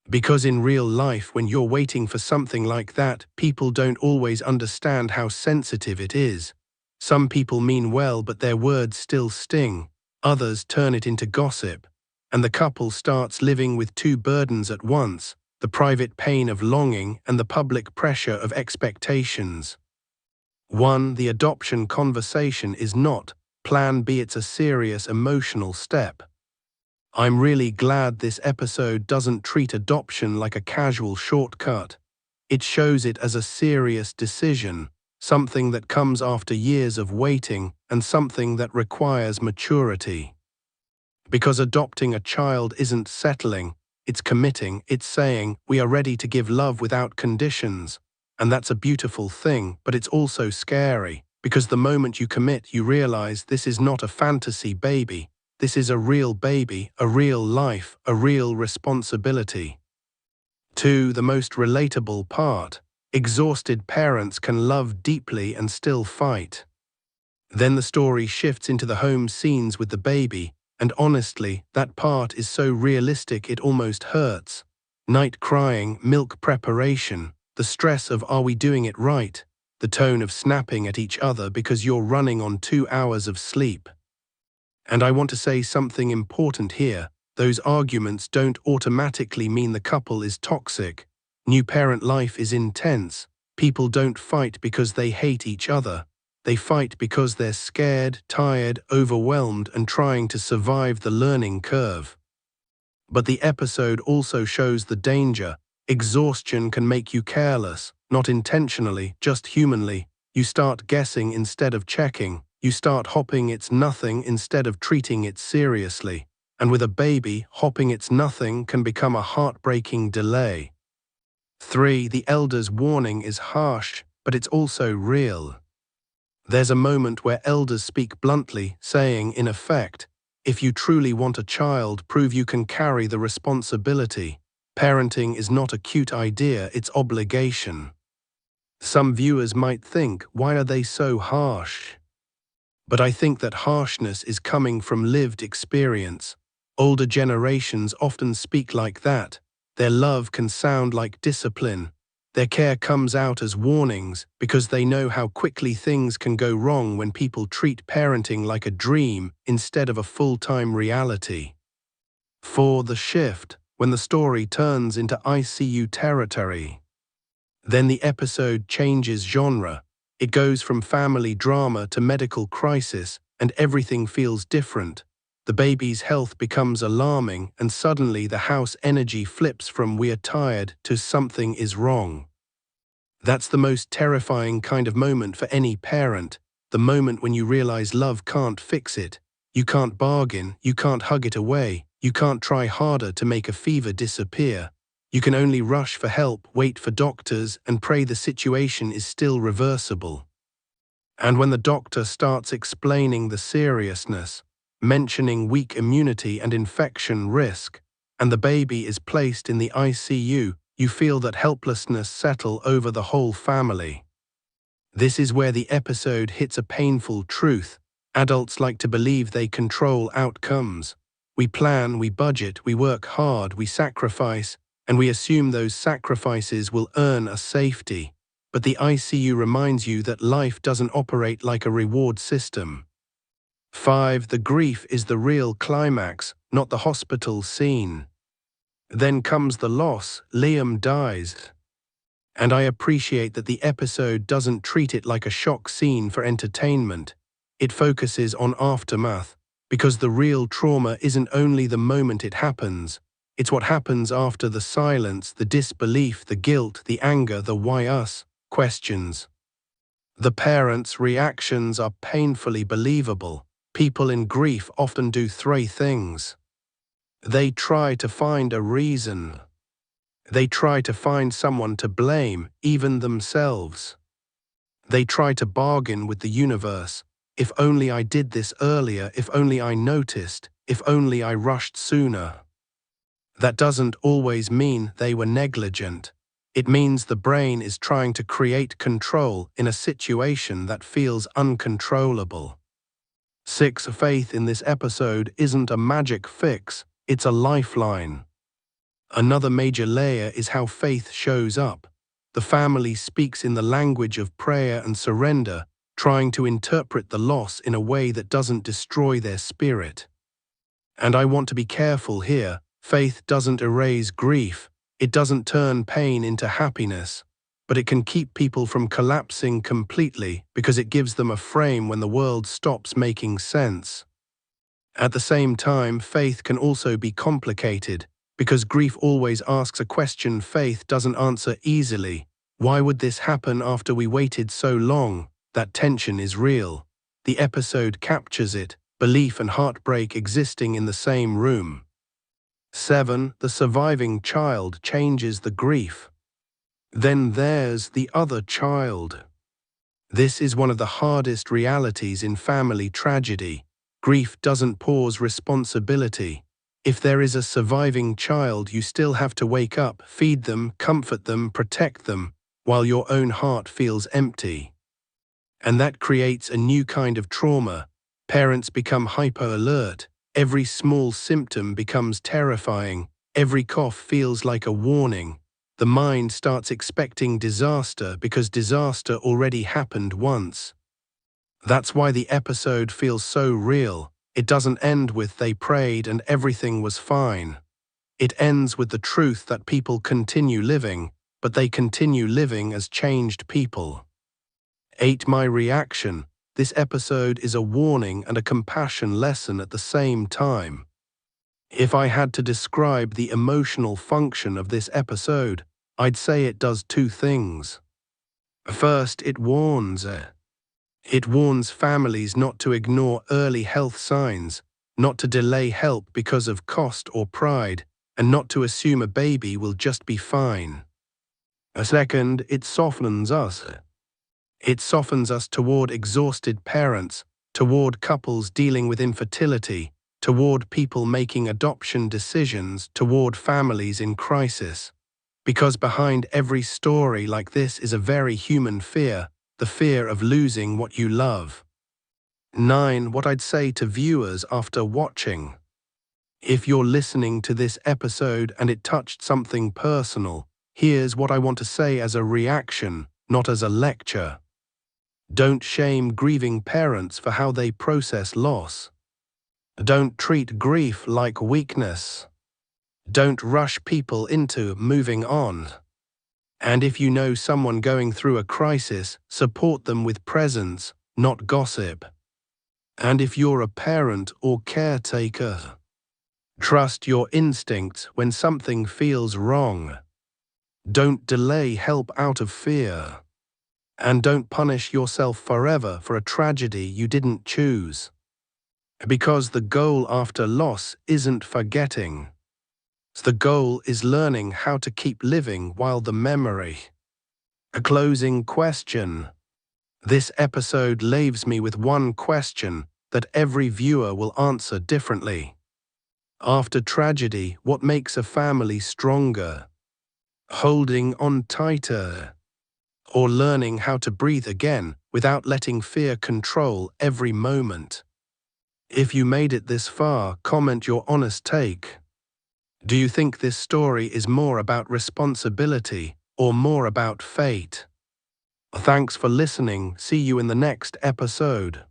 Because in real life, when you're waiting for something like that, people don't always understand how sensitive it is. Some people mean well, but their words still sting. Others turn it into gossip. And the couple starts living with two burdens at once: the private pain of longing and the public pressure of expectations. One, the adoption conversation is not plan B, it's a serious emotional step. I'm really glad this episode doesn't treat adoption like a casual shortcut. It shows it as a serious decision, something that comes after years of waiting and something that requires maturity. Because adopting a child isn't settling, it's committing, it's saying, "We are ready to give love without conditions." And that's a beautiful thing, but it's also scary, because the moment you commit, you realize this is not a fantasy baby. This is a real baby, a real life, a real responsibility. Two, the most relatable part: exhausted parents can love deeply and still fight. Then the story shifts into the home scenes with the baby, and honestly, that part is so realistic it almost hurts. Night crying, milk preparation, the stress of "are we doing it right?", the tone of snapping at each other because you're running on two hours of sleep. And I want to say something important here: those arguments don't automatically mean the couple is toxic. New parent life is intense. People don't fight because they hate each other. They fight because they're scared, tired, overwhelmed, and trying to survive the learning curve. But the episode also shows the danger. Exhaustion can make you careless, not intentionally, just humanly. You start guessing instead of checking. You start hoping it's nothing instead of treating it seriously. And with a baby, hoping it's nothing can become a heartbreaking delay. Three, the elder's warning is harsh, but it's also real. There's a moment where elders speak bluntly, saying, in effect, "If you truly want a child, prove you can carry the responsibility. Parenting is not a cute idea, it's obligation." Some viewers might think, "Why are they so harsh?" But I think that harshness is coming from lived experience. Older generations often speak like that. Their love can sound like discipline. Their care comes out as warnings because they know how quickly things can go wrong when people treat parenting like a dream instead of a full-time reality. Four, the shift: when the story turns into I C U territory. Then the episode changes genre. It goes from family drama to medical crisis, and everything feels different. The baby's health becomes alarming, and suddenly the house energy flips from "we are tired" to "something is wrong." That's the most terrifying kind of moment for any parent, the moment when you realize love can't fix it. You can't bargain, you can't hug it away, you can't try harder to make a fever disappear. You can only rush for help, wait for doctors, and pray the situation is still reversible. And when the doctor starts explaining the seriousness, mentioning weak immunity and infection risk, and the baby is placed in the I C U, you feel that helplessness settle over the whole family. This is where the episode hits a painful truth. Adults like to believe they control outcomes. We plan, we budget, we work hard, we sacrifice, and we assume those sacrifices will earn us safety. But the I C U reminds you that life doesn't operate like a reward system. Five, the grief is the real climax, not the hospital scene. Then comes the loss: Liam dies. And I appreciate that the episode doesn't treat it like a shock scene for entertainment. It focuses on aftermath, because the real trauma isn't only the moment it happens, It's what happens after the silence, the disbelief, the guilt, the anger, the "why us?" questions. The parents' reactions are painfully believable. People in grief often do three things. They try to find a reason. They try to find someone to blame, even themselves. They try to bargain with the universe. "If only I did this earlier, if only I noticed, if only I rushed sooner." That doesn't always mean they were negligent. It means the brain is trying to create control in a situation that feels uncontrollable. Six, faith in this episode isn't a magic fix, it's a lifeline. Another major layer is how faith shows up. The family speaks in the language of prayer and surrender, trying to interpret the loss in a way that doesn't destroy their spirit. And I want to be careful here. Faith doesn't erase grief, it doesn't turn pain into happiness, but it can keep people from collapsing completely because it gives them a frame when the world stops making sense. At the same time, faith can also be complicated because grief always asks a question faith doesn't answer easily. "Why would this happen after we waited so long?" That tension is real. The episode captures it, belief and heartbreak existing in the same room. Seven, the surviving child changes the grief. Then there's the other child. This is one of the hardest realities in family tragedy. Grief doesn't pause responsibility. If there is a surviving child, you still have to wake up, feed them, comfort them, protect them, while your own heart feels empty. And that creates a new kind of trauma. Parents become hyper alert. Every small symptom becomes terrifying. Every cough feels like a warning. The mind starts expecting disaster because disaster already happened once. That's why the episode feels so real. It doesn't end with "they prayed and everything was fine." It ends with the truth that people continue living, but they continue living as changed people. Eight, my reaction. This episode is a warning and a compassion lesson at the same time. If I had to describe the emotional function of this episode, I'd say it does two things. First, it warns. uh, It warns families not to ignore early health signs, not to delay help because of cost or pride, and not to assume a baby will just be fine. A second, it softens us. It softens us toward exhausted parents, toward couples dealing with infertility, toward people making adoption decisions, toward families in crisis. Because behind every story like this is a very human fear, the fear of losing what you love. Nine, what I'd say to viewers after watching. If you're listening to this episode and it touched something personal, here's what I want to say as a reaction, not as a lecture. Don't shame grieving parents for how they process loss. Don't treat grief like weakness. Don't rush people into moving on. And if you know someone going through a crisis, support them with presence, not gossip. And if you're a parent or caretaker, trust your instincts when something feels wrong. Don't delay help out of fear. And don't punish yourself forever for a tragedy you didn't choose. Because the goal after loss isn't forgetting. The goal is learning how to keep living while the memory. A closing question. This episode leaves me with one question that every viewer will answer differently. After tragedy, what makes a family stronger? Holding on tighter, or learning how to breathe again without letting fear control every moment? If you made it this far, comment your honest take. Do you think this story is more about responsibility or more about fate? Thanks for listening. See you in the next episode.